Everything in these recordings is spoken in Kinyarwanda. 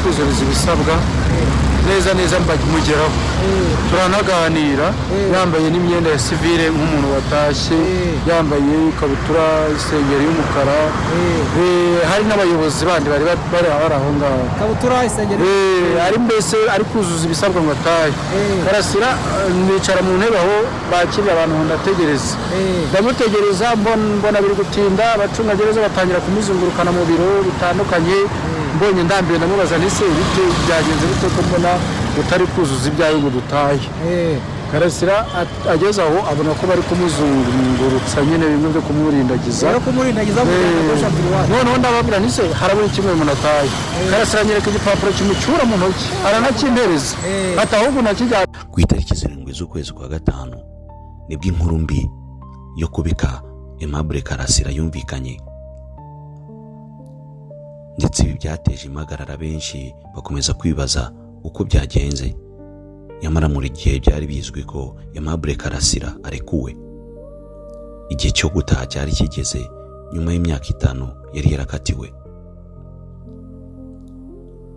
kuzuriza ibisabwa neza neza, mugeraho turanaganira, yambaye n'imyenda ya sivile nk'umuntu watashye, yambaye ikabutura, isengeri y'umukara. Hari n'abayobozi bandi bari bari aho ngaho. Kabutura, isengeri. Ari mbese ari kuzuza ibisabwa ngo atahe. Karasira, nicara mu ntebe aho bakirira abantu ngo ndategereza. Ndamutegereza, mbona biri gutinda, abacungagereza batangira kumuzungurukana mu biro bitandukanye. Mbonye ndambiwe, ndamubaza nti: "Se bite, byagenze bite ko mbona utari kuzuza ibyawe ngo dutahe?" Karasira ageze aho abona ko bari kumuzungurutsa nyine, bimwe byo kumurindagiza. Rero kumurindagiza mujyana kuri iwacu. Noneho ndababwira nti: "Se harabura kimwe umuntu atahe?" Karasira anyereka igipapuro kimucyura mu ntoki, aranakimpereza, ati: "Ahubwo nakijyana." Ku itariki 7 z'ukwezi kwa gatanu nibwo inkuru mbi yo kubika Aimable Karasira yumvikanye, ndetse ibi byateje impagarara, benshi bakomeza kwibaza uko byagenze. Nyamara muri gihe byari bizwi ko Aimable Karasira arekuwe, igihe cyo gutaha cyari kigeze nyuma y'imyaka 5 yari yarakatiwe.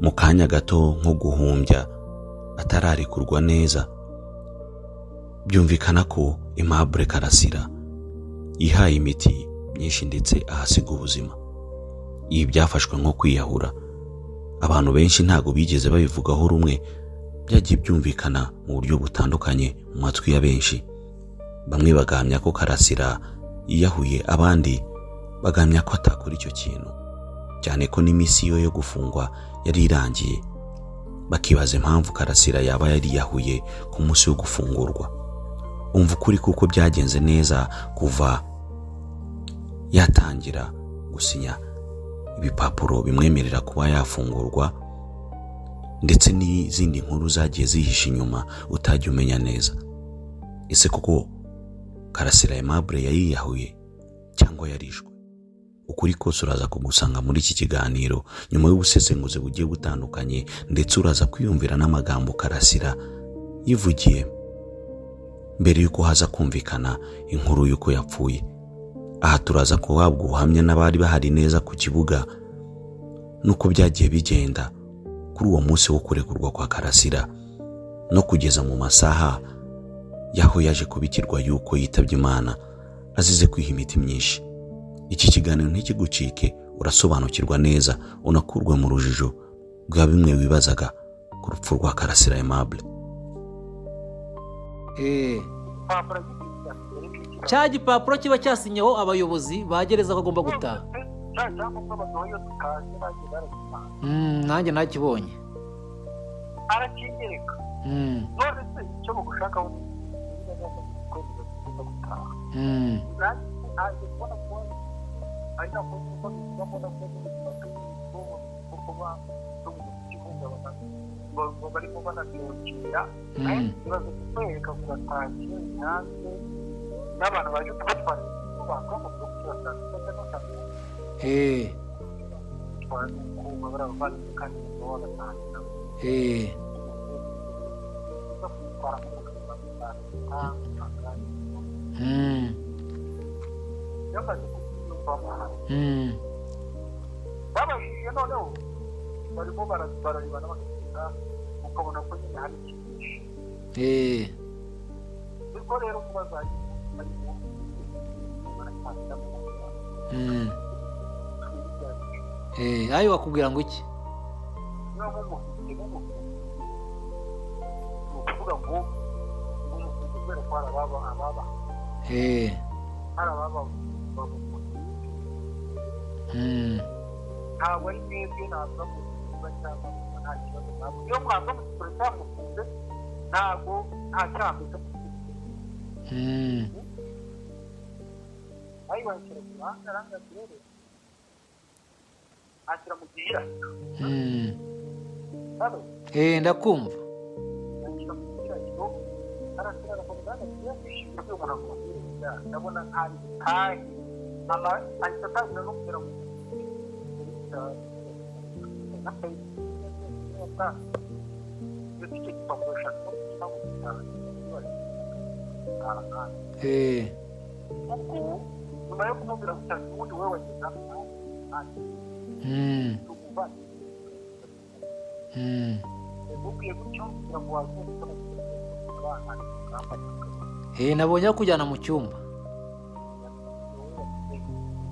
Mu kanya gato nko guhumbya, atararekurwa neza, byumvikana ko Aimable Karasira yihaye imiti myinshi ndetse ahasiga ubuzima. Ibi byafashwe nko kwiyahura. Abantu benshi ntabwo bigeze babivugaho rumwe, byagiye byumvikana mu buryo butandukanye mu matwi ya benshi. Bamwe bagahamya ko Karasira yiyahuye, abandi bagahamya ko atakora icyo kintu, cyane ko n'iminsi ye yo gufungwa yari irangiye. Bakibaza impamvu Karasira yaba yariyahuye ku munsi wo gufungurwa. Umva ukuri kuko byagenze neza kuva yatangira gusinya ibipapuro bimwemerera kuba yafungurwa, ndetse n'izindi nkuru zagiye zihishe inyuma utajya umenya neza. Ese koko Karasira Aimable yayiyahuye cyangwa yarishwe? Ukuri kose uraza kugusanga muri iki kiganiro nyuma y'ubusesenguzi bugiye butandukanye, ndetse uraza kwiyumvira n'amagambo Karasira yivugiye mbere y'uko haza kumvikana inkuru y'uko yapfuye. Aha turaza guhabwa ubuhamya n'abari bahari neza ku kibuga n'uko byagiye bigenda kuri uwo munsi wo kurekurwa kwa Karasira, no kugeza mu masaha y'aho yaje kubikirwa y'uko yitabye Imana azize kwiha imiti myinshi. Iki kiganiro ntikigucike, urasobanukirwa neza, unakurwe mu rujijo bwa bimwe wibazaga ku rupfu rwa Karasira Aimable. Cya gipapuro kiba cyasinyeho abayobozi ba gereza ko agomba gutaha. Cya cyangombwa baduha iyo tutaje bagiye baragitanga. Nanjye nakibonye. Arakinyereka. None se icyo bagushakaho ni iki? Ugomba gutaha. Nanjye kubona ko ari nako nuko bivuga, mbona ko n'ubuzima bwo kuba bw'ihungabana barimo banabyongera. Ibaze kukwereka ngo uratangiye hanze n'abantu baje kugutwara, bakanga kugutwara saa sita, gutwara nuko baba abavandimwe kandi bakaba bagatangira kugutwara mu yamaze kubyiyumvamo. Babajije noneho barimo bararebana, bagaseka, ukabona ko nyine hari ikintu. Nibwo rero kuba barimo baratangira. Ayo bakubwira ngo iki? Niba mumufite, mumufite, ni ukuvuga ngo mumufite kubera ko hari ababa hari ababa bamufite. Ntabwo ari mwebwe, ntabwo mufunga cyangwa nta kibazo, ntabwo iyo mwanga mukikora cyamufunze, ntabwo nta cyaha mbese mufite. Ayibashyira ku ruhande, aranga rero ashyira mu gihirahiro. Hano. Ndakumva. Ashyira mu gihirahiro, arashyira, arakomeza, yishimye ibyo umuntu akubwira, ndabona ntari butahe. Mama ahita atangira no kugera mu ndetse icyo gipapuro ashaka no gutaha. Ubwo nyuma yo kumubwira gutya, ubundi wowe wageze hano. Mubwiye gutyo kugira ngo waze gukora abana. Nabonye bakujyana mu cyumba.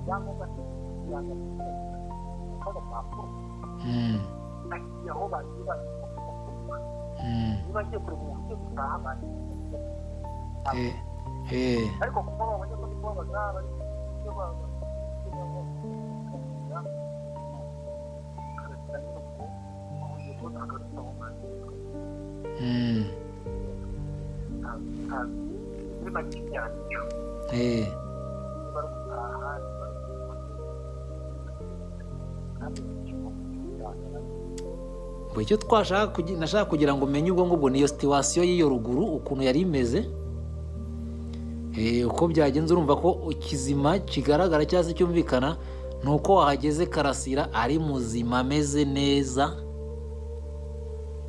Ibyangombwa agapapuro aho bagiye niba agiye kureba umuntu ugiye gutaha bagiye, ariko kuko babonye ko kubabaza bari ibyo muri make byandicyo bari gutaha. Ngo icyo twashaka nashaka kugira ngo umenye ubwo ngubwo niyo situation y'iyo ruguru ukuntu yari imeze. Uko byagenze, urumva ko ikizima kigaragara cyangwa se cyumvikana ni uko wahageze Karasira ari muzima, ameze neza,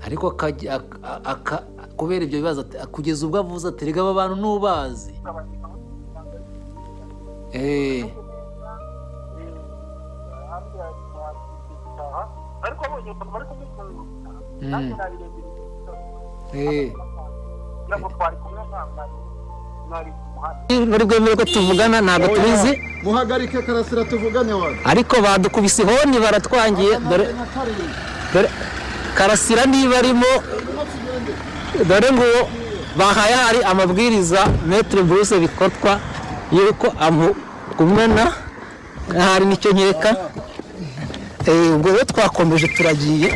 ariko kubera ibyo bibazo kugeza ubwo avuze ati: "Rega aba bantu ntubazi." Ariko abonye ukuntu bari kumukunda, nanjye nabirebye kugira ngo twari kumwe, nta mwari ku muhanda. Bari bwemere ko tuvugana, ntabwo tubizi. Muhagarike Karasira tuvugane wa. Ariko badukubise ihoni, baratwangiye. Dore, dore Karasira niba arimo, dore nguwo. Bahaye hari amabwiriza Maître Bruce Bikotwa yuko amugumana, ahari nicyo nkeka. Ubwo rero twakomeje turagiye.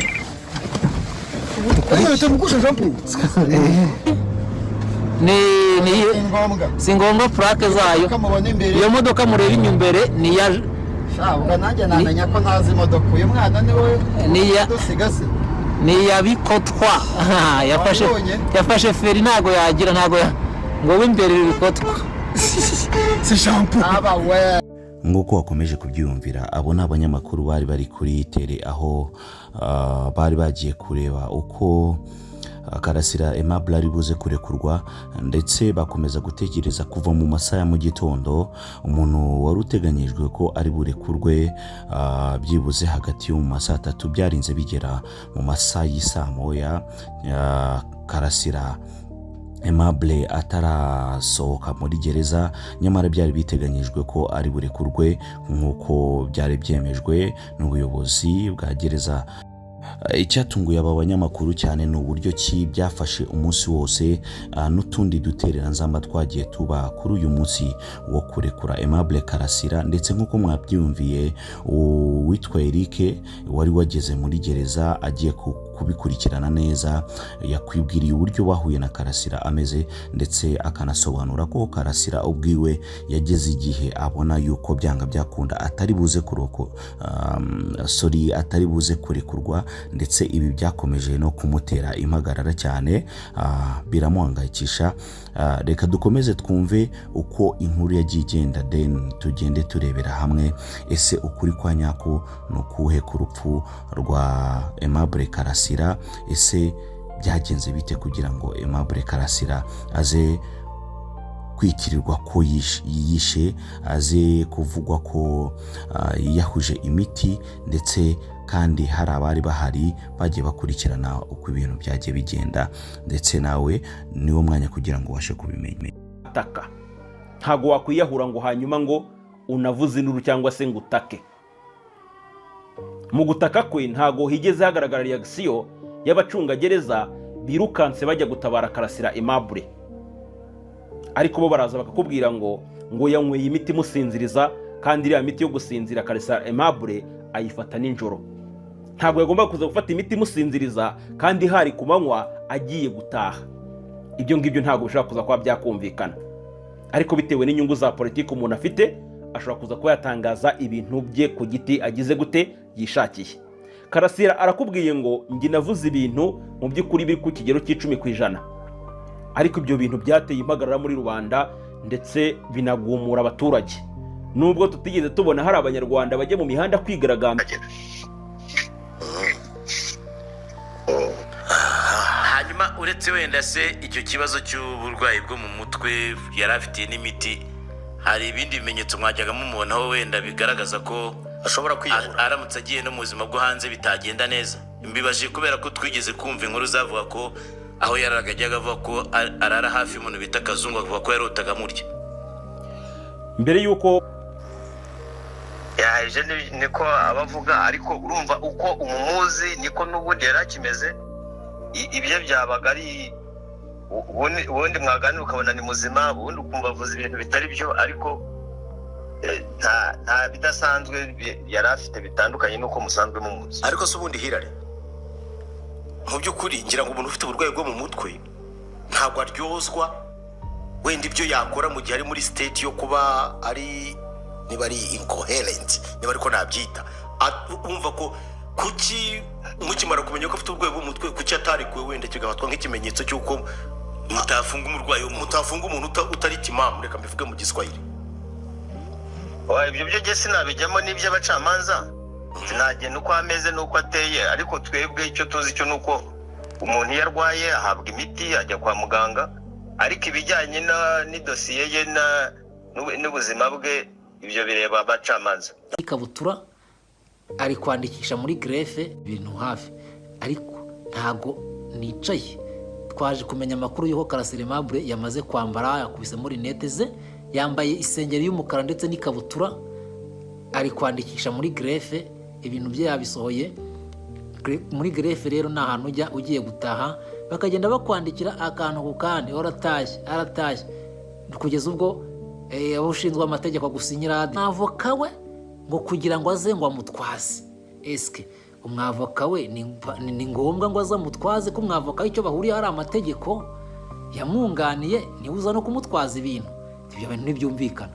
Ni Ni ngombwa. Si ngombwa plaque zayo. Kamubona imbere. Iyo modoka mureba inyuma imbere ni iya Shabwa nanjye namenya ko ntazi imodoka. Uyu mwana ni we dusiga se. Ni iya Bikotwa. Yafashe Wabibonye? Yafashe feri, ntago yagira, ntago ngo w'imbere Bikotwa. Aba we. Nk'uko wakomeje kubyiyumvira, abo ni abanyamakuru bari bari kuri terrain aho bari bagiye kureba uko Karasira Aimable ari buze kurekurwa, ndetse bakomeza gutegereza kuva mu masaha ya mu gitondo. Umuntu wari uteganyijwe ko ari burekurwe byibuze hagati yo mu masaha 3, byarinze bigera mu masaha y'isaa 1 Karasira Aimable atarasohoka muri gereza, nyamara byari biteganyijwe ko ari burekurwe nk'uko byari byemejwe n'ubuyobozi bwa gereza. Icyatunguye aba banyamakuru cyane ni uburyo ki byafashe umunsi wose, n'utundi dutereranzamba twagiye tuba kuri uyu munsi wo kurekura Aimable Karasira. Ndetse nk'uko mwabyumviye, uwitwa Eric wari wageze muri gereza agiye kubikurikirana neza, yakwibwiriye uburyo bahuye na Karasira ameze, ndetse akanasobanura ko Karasira ubwiwe yageze igihe abona yuko byanga byakunda atari buze kuroko, sorry, atari buze kurekurwa, ndetse ibi byakomeje no kumutera impagarara cyane, biramuhangayikisha. Reka dukomeze twumve uko inkuru yagiye igenda, then tugende turebera hamwe ese ukuri kwa nyako ni ukuhe ku rupfu rwa Aimable Karasira? Ese byagenze bite kugira ngo Aimable Karasira aze kwitirirwa ko yishe, aze kuvugwa ko yiyahuje imiti, ndetse kandi hari abari bahari bagiye bakurikirana uko ibintu byagiye bigenda? Ndetse nawe niwo mwanya kugira ngo ubashe kubimenya. Taka, ntabwo wakwiyahura ngo hanyuma ngo unavuze induru cyangwa se ngo utake. Mu gutaka kwe ntabwo higeze hagaragara réaction y'abacungagereza birukanse bajya gutabara Karasira Aimable, ariko bo baraza bakakubwira ngo yanyweye imiti imusinziriza, kandi iriya miti yo gusinzira Karasira Aimable ayifata nijoro. Ntabwo yagomba kuza gufata imiti imusinziriza kandi hari ku manywa agiye gutaha. Ibyo ngibyo ntabwo bishobora kuza kuba byakumvikana, ariko bitewe n'inyungu za politiki umuntu afite, ashobora kuza kuba yatangaza ibintu bye ku giti agize gute yishakiye. Karasira arakubwiye ngo njye navuze ibintu mu by'ukuri biri ku kigero cy'10%, ariko ibyo bintu byateye impagarara muri rubanda ndetse binagumura abaturage, nubwo tutigeze tubona hari Abanyarwanda bajya mu mihanda kwigaragambya. Hanyuma uretse wenda se icyo kibazo cy'uburwayi bwo mu mutwe yari afitiye n'imiti, hari ibindi bimenyetso mwajyaga mumubonaho wenda bigaragaza ko ashobora kwiyahura? Aramutse agiye no mu buzima bwo hanze bitagenda neza? Mbibaje kubera ko twigeze kumva inkuru zavuga ko aho yararaga ajyaga avuga ko arara hafi y'umuntu bita Kazungu, avuga ko yarotaga amurya. Mbere y'uko Yaje niko abavuga, ariko urumva uko umumuzi niko n'ubundi yari akimeze. Ibyo byabaga ari ubundi mwaganira ukabona ni muzima, ubundi ukumva avuze ibintu bitari byo, ariko nta bidasanzwe yari afite bitandukanye n'uko musanzwe mumuzi. Ariko se ubundi Hirare, mu by'ukuri ngira ngo umuntu ufite uburwayi bwo mu mutwe ntabwo aryozwa wenda ibyo yakora mu gihe ari muri state yo kuba ari, niba ari incoherent, niba ariko nabyita. Wumva ko kuki mukimara kumenya ko afite uburwayi bwo mu mutwe, kuki atarekuwe wenda kigafatwa nk'ikimenyetso cy'uko mutafunga umurwayi wo mu mutwe? Mutafunga umuntu utari timamu, reka mbivuge mu Giswahili. Wa, ibyo byo njye sinabijyamo n'iby'abacamanza, sinagena uko ameze n'uko ateye, ariko twebwe icyo tuzi cyo ni uko umuntu iyo arwaye ahabwa imiti, ajya kwa muganga, ariko ibijyanye n'idosiye ye n'ubuzima bwe, ibyo bireba abacamanza. Ikabutura ari kwandikisha muri greffe ibintu hafi, ariko ntago nicaye. Twaje kumenya amakuru y'uko Karasira Aimable yamaze kwambara, yakubisemo lunettes ze, yambaye isengeri y'umukara ndetse n'ikabutura, ari kwandikisha muri greffe, ibintu bye yabisohoye. Muri greffe rero ni ahantu ujya ugiye gutaha, bakagenda bakwandikira akantu ku kandi, aratashye, aratashye, kugeza ubwo abo ushinzwe amategeko agusinyira. Umwavoka we ngo kugira ngo aze ngo amutwaze. Esike umwavoka we ni ngombwa ngo aze amutwaze, ko umwavoka we icyo bahuriye hari amategeko yamwunganiye, niwe uza no kumutwaza ibintu? Ibyo bintu ntibyumvikana.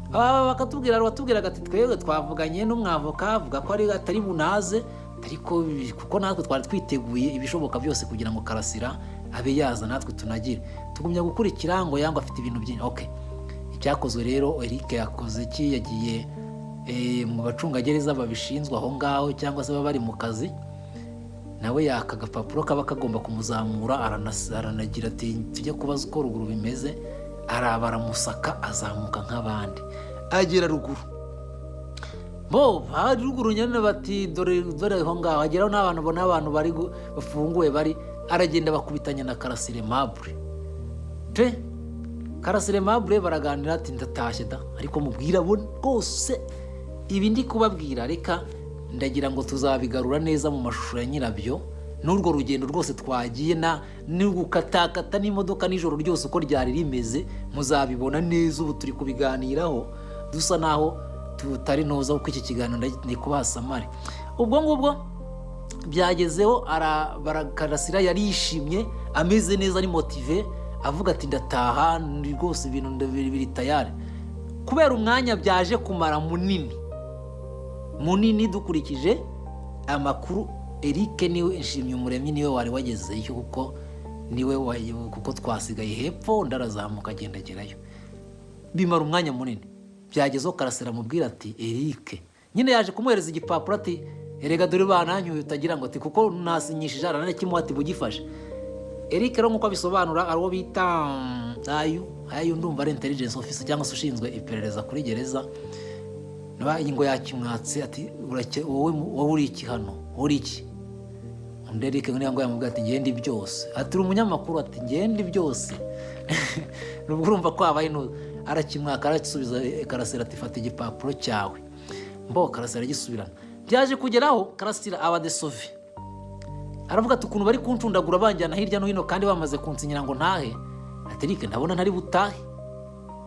Aba bakatubwira, batubwiraga ati: "Twebwe twavuganye n'umwavoka, avuga ko ari atari bunaze, ariko kuko natwe twari twiteguye ibishoboka byose kugira ngo Karasira abe yaza, natwe tunagire tugumya gukurikira ngo yangwa afite ibintu byinshi." Okay, icyakozwe rero, Eric yakoze iki? Yagiye mu bacungagereza babishinzwe aho ngaho, cyangwa se baba bari mu kazi, nawe yaka agapapuro kaba kagomba kumuzamura, aranagira ati: "Tujye kubaza uko ruguru bimeze." Araba aramusaka, azamuka nk'abandi, agera ruguru. Bo bari ruguru nyine bati: "Dore, dore aho ngaho." Ageraho n'abantu, bona abantu bari bafunguye bari, aragenda bakubitanya na Karasira Aimable pe. Karasira Aimable baraganira, ati: "Ndatashye da." Ariko mubwira bo rwose ibi ndi kubabwira, reka ndagira ngo tuzabigarura neza mu mashusho ya nyirabyo, n'urwo rugendo rwose twagiye na gukatakata n'imodoka nijoro ryose uko ryari rimeze, muzabibona neza. Ubu turi kubiganiraho dusa naho tutari ntuza, kuko iki kiganiro ndi kubaha summary. Ubwo ngubwo byagezeho, Karasira yari yishimye, ameze neza, ari motivé, avuga ati: "Ndataha ni rwose, ibintu biri tayari." Kubera umwanya byaje kumara munini munini, dukurikije amakuru, Eric niwe Nshimyumuremyi niwe wari wagezeyo, kuko niwe kuko twasigaye hepfo, undi arazamuka agenda agerayo, bimara umwanya munini. Byagezeho Karasira amubwira ati: "Eric nyine yaje kumuhereza igipapuro," ati: "Erega dore bananyuye, utagira ngo," ati, "kuko nasinyishije." Aranakimuha ati: "Bugifashe." Eric rero nk'uko abisobanura, ari uwo bita ayu ayu, ndumva ari intelligence officer cyangwa se ushinzwe iperereza kuri gereza, ngo yakimwatse ati: "Wowe uri iki hano? Uri iki?" Undi Eric ngo yamubwira ati: "Ngende byose." Ati: "Uri umunyamakuru?" Ati: "Ngende byose." Nubwo urumva ko habaye intuza, arakimwaka, arasubiza Karasira ati: "Fata igipapuro cyawe." Mbo Karasira agisubirana. Byaje kugeraho Karasira aba décevé, aravuga ati: "Ukuntu bari kuncundagura banjyana hirya no hino kandi bamaze kunsinyira ngo ntahe." Ati: "Eric, ndabona ntari butahe."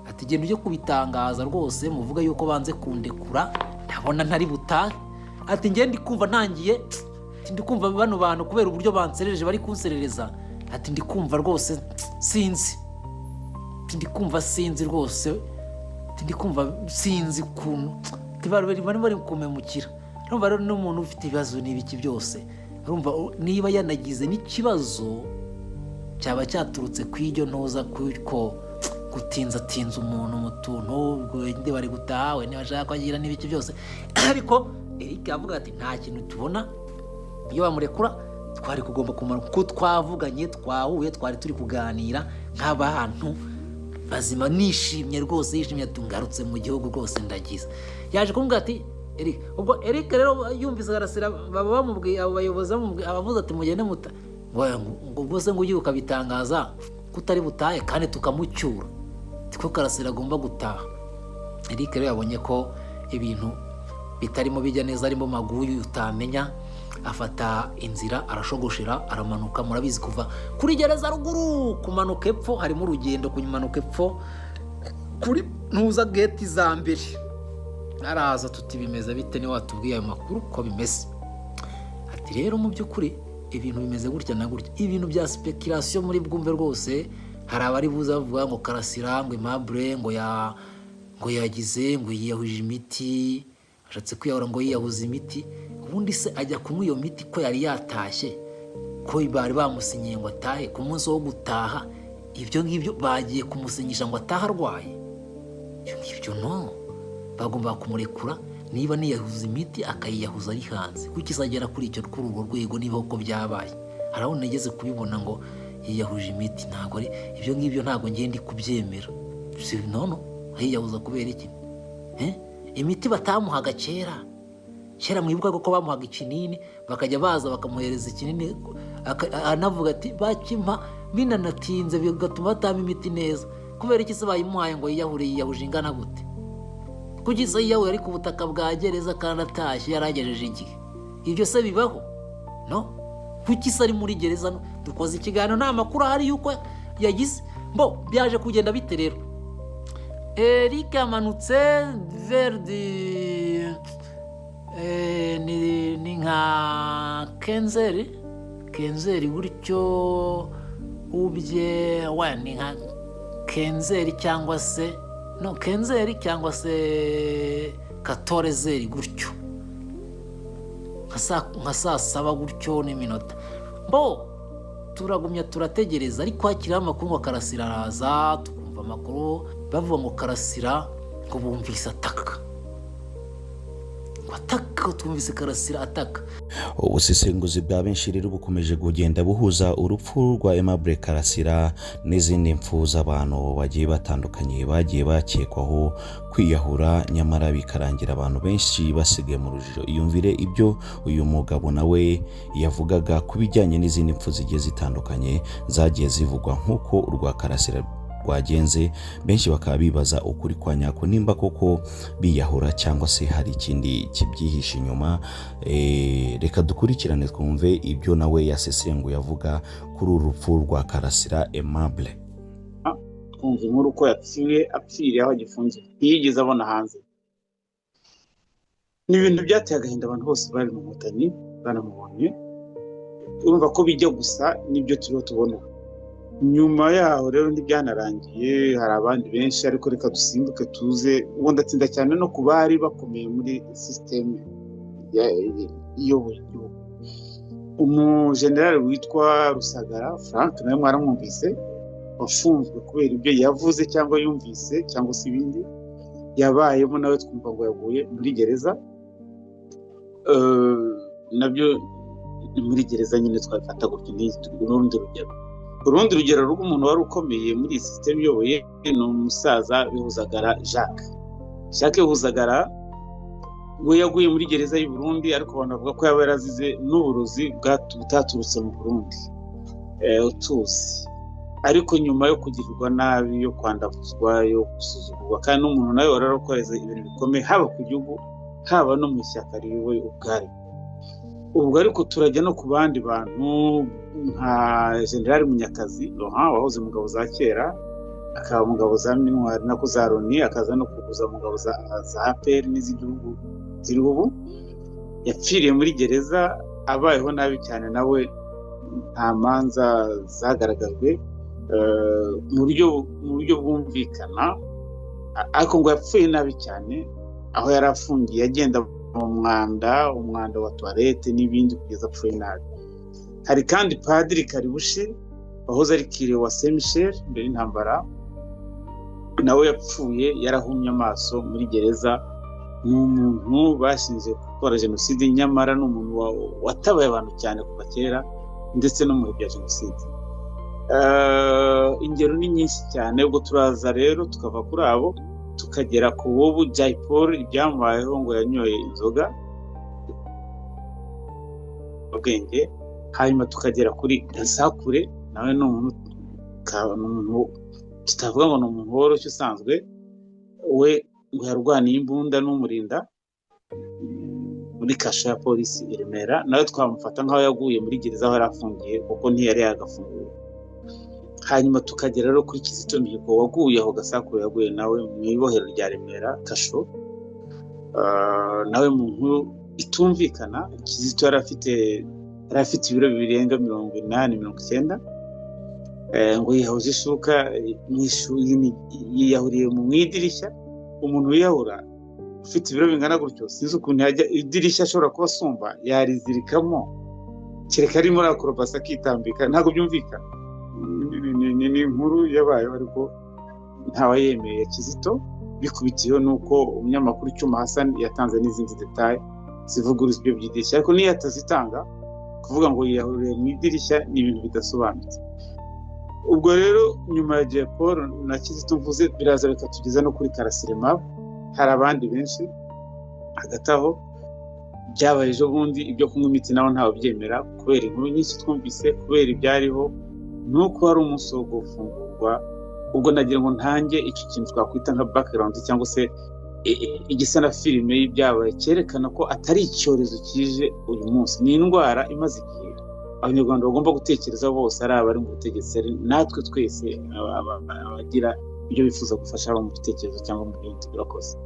Ati: "Genda ujye kubitangaza rwose, muvuge yuko banze kundekura, ndabona ntari butahe." Ati: "Njye ndi kumva ntangiye," ati, "ndi kumva bano bantu kubera uburyo banserereje, bari kunserereza," ati, "ndi kumva rwose sinzi," ati, "ndi kumva sinzi rwose," ati, "ndi kumva sinzi ukuntu," ati, "bari kumemukira." Urumva rero n'umuntu ufite ibibazo n'ibiki byose, urumva niba yanagize n'ikibazo cyaba cyaturutse ku iryo ntuza, kuko gutinzatinza umuntu mu tuntu, wenda bari gutaha, wenda bashaka ko agira n'ibiki byose. Ariko Eric avuga ati: "Nta kintu tubona, iyo bamurekura twari kugomba kumara, kuko twavuganye, twahuye, twari turi kuganira nk'abantu bazima, nishimye rwose." Yishimye ati: "Ngarutse mu gihugu rwose, ndagize." Yaje kumubwira ati: Eric. Ubwo Eric rero yumvise Karasira, baba bamubwiye, abo bayobozi bamubwiye, abavuze ati mugende muta ngo ubwo se ngo ugiye ukabitangaza ko utari butahe kandi tukamucyura, ko Karasira agomba gutaha. Eric rero yabonye ko ibintu bitarimo bijya neza, arimo maguyu utamenya, afata inzira arashogoshera aramanuka. Murabizi, kuva kuri gereza ruguru kumanuka epfo harimo urugendo, kumanuka epfo kuri ntuza geti za mbere. Araza, tuti bimeze bite? Niwe watubwiye ayo makuru ko bimeze. Ati rero mu by'ukuri ibintu bimeze gutya na gutya, ibintu bya speculation muri bwumve rwose. Hari abari buze bavuga ngo Karasira, ngo Aimable, ngo ya ngo yagize ngo yiyahuje imiti, ashatse kwiyahura, ngo yiyahuze imiti. Ubundi se ajya kunywa iyo miti ko yari yatashye, ko bari bamusinyiye ngo atahe ku munsi wo gutaha? Ibyo ngibyo bagiye kumusinyisha ngo atahe arwaye? Ibyo ngibyo no bagomba kumurekura. Niba niyahuza imiti akayiyahuza ari hanze, kuko izagera kuri icyo, kuri urwo rwego, niba uko byabaye. Hari aho nageze kubibona ngo yiyahuje imiti, ntabwo ari ibyo ngibyo, ntabwo ngenda kubyemera. No yiyahuza kubera iki? Imiti batamuhaga kera kera, mwibuka ko bamuhaga ikinini, bakajya baza bakamuhereza ikinini, anavuga ati bakimpa binanatinze, bigatuma batama imiti neza. Kubera iki se bayimuhaye ngo yiyahure? Yiyahuje ingana gute? Kuki se yiyahuye ari ku butaka bwa gereza kandi atashye yaragejeje igihe? Ibyo se bibaho? No kuki se ari muri gereza? Dukoze ikiganiro, nta makuru ahari yuko yagize. Bo byaje kugenda bite rero? Eric yamanutse verdi ni nka kenzeri gutyo ubye we, ni nka kenzeri cyangwa se no kenzeri cyangwa se katorezeri gutyo, nka saa saba gutyo n'iminota. Bo turagumya turategereza, ariko hakiriho amakuru ngo Karasira araza. Tukumva amakuru bavuga ngo Karasira, ngo bumvise ataka, ngo ataka, twumvise Karasira ataka. Ubusesenguzi bwa benshi rero bukomeje kugenda buhuza urupfu rwa Aimable Karasira n'izindi mpfu z'abantu bagiye batandukanye bagiye bakekwaho kwiyahura, nyamara bikarangira abantu benshi basigaye mu rujijo. Iyumvire ibyo uyu mugabo nawe yavugaga ku bijyanye n'izindi mpfu zigiye zitandukanye zagiye zivugwa nk'uko urwa Karasira rwagenze, benshi bakaba bibaza ukuri kwa nyako nimba koko biyahura cyangwa se hari ikindi kibyihishe inyuma. Reka dukurikirane twumve ibyo nawe yasesenguye avuga kuri uru rupfu rwa Karasira Aimable. Twumva inkuru ko yapfuye, apfiriye aho agifunze, ntiyigeze abona hanze. Ni ibintu byateye agahinda abantu bose bari mu Nkotanyi banamubonye. Urumva ko bijya gusa n'ibyo turiho tubona. Nyuma yaho rero ntibyanarangiye, hari abandi benshi, ariko reka dusimbuke tuze. Ubu ndatsinda cyane no ku bari bakomeye muri sisiteme iyoboye igihugu. Umujenerali witwa Rusagara Frank, nawe mwaramwumvise, wafunzwe kubera ibyo yavuze cyangwa yumvise cyangwa se ibindi yabayemo, nawe twumva ngo yaguye muri gereza. Nabyo ni muri gereza nyine, twabifata gutyo. Ni urundi rugero, urundi rugero rw'umuntu wari ukomeye muri iyi sisiteme iyoboye ni umusaza Bihuzagara Jacques. Jacques Bihuzagara we yaguye muri gereza y'u Burundi, ariko abantu bavuga ko yaba yarazize n'uburozi butaturutse mu Burundi utuzi, ariko nyuma yo kugirirwa nabi, yo kwandavuzwa, yo gusuzugurwa, kandi n'umuntu nawe wari warakoreze ibintu bikomeye haba ku gihugu haba no mu ishyaka riyoboye ubwaryo. Ubwo ariko turajya no ku bandi bantu nka General Munyakazi Laurent, wahoze mu ngabo za kera, akaba mu ngabo za Minuar nako za Loni, akaza no kuza mu ngabo za APR n'iz'igihugu ziriho ubu. Yapfiriye muri gereza abayeho nabi cyane, nawe nta manza zagaragajwe mu buryo bwumvikana, ariko ngo yapfuye nabi cyane aho yari afungiye, agenda mu mwanda, umwanda wa toilette n'ibindi, kugeza apfuye nabi. Hari kandi Padiri Karibushi wahoze ari kire wa Saint Michel mbere y'intambara, nawe yapfuye yarahumye amaso muri gereza. Ni umuntu bashinze gukora jenoside, nyamara ni umuntu watabaye abantu cyane kuva kera ndetse no mu bihe bya jenoside. Ingero ni nyinshi cyane. Ubwo turaza rero tukava kuri abo Tukagera ku bubu Jay Paul, ibyamubayeho ngo yanyoye inzoga ubwenge. Hanyuma tukagera kuri Gasakure, nawe ni umuntu tutavuga ngo ni umuntu woroshye usanzwe, we ngo yarwaniye imbunda n'umurinda muri kasho ya polisi i Remera, nawe twamufata nk'aho yaguye muri gereza aho yari afungiye kuko ntiyari yagafunguwe. Hanyuma tukagera rero kuri Kizito Mihigo waguye aho Gasakure yaguye nawe mu ibohero rya Remera kasho, nawe mu nkuru itumvikana. Kizito yari afite ibiro birenga 80, 90, ngo yihahuje ishuka yiyahuriye mu idirishya. Umuntu wiyahura ufite ibiro bingana gutyo sinzi ukuntu yajya idirishya, ashobora kuba asumba yarizirikamo, kereka arimo arakoropa akitambika, ntabwo byumvikana. Ni inkuru yabayeho ariko ntawayemeye. Kizito bikubitiyeho nuko umunyamakuru Cyuma Hassan yatanze n'izindi detaye zivuguruza ibyo by'idirishya, ariko niyo atazitanga kuvuga ngo yiyahuriye mu idirishya ni ibintu bidasobanutse. Ubwo rero nyuma ya Jay Paul na Kizito mvuze, biraza bikatugeza no kuri Karasira Aimable. Hari abandi benshi hagati aho byabaye ejo bundi, ibyo kunywa imiti nawe ntawe byemera kubera inkuru nyinshi twumvise, kubera ibyariho nuko hari umunsi wo gufungurwa. Ubwo nagira ngo ntange icyo kintu twakwita nka background cyangwa se igisa na filime y'ibyabaye, cyerekana ko atari icyorezo kije uyu munsi, ni indwara imaze igihe Abanyarwanda bagomba gutekereza bose, ari abari mu butegetsi, ari natwe twese abagira ibyo bifuza gufasha mu bitekerezo cyangwa mu bindi. Urakoze.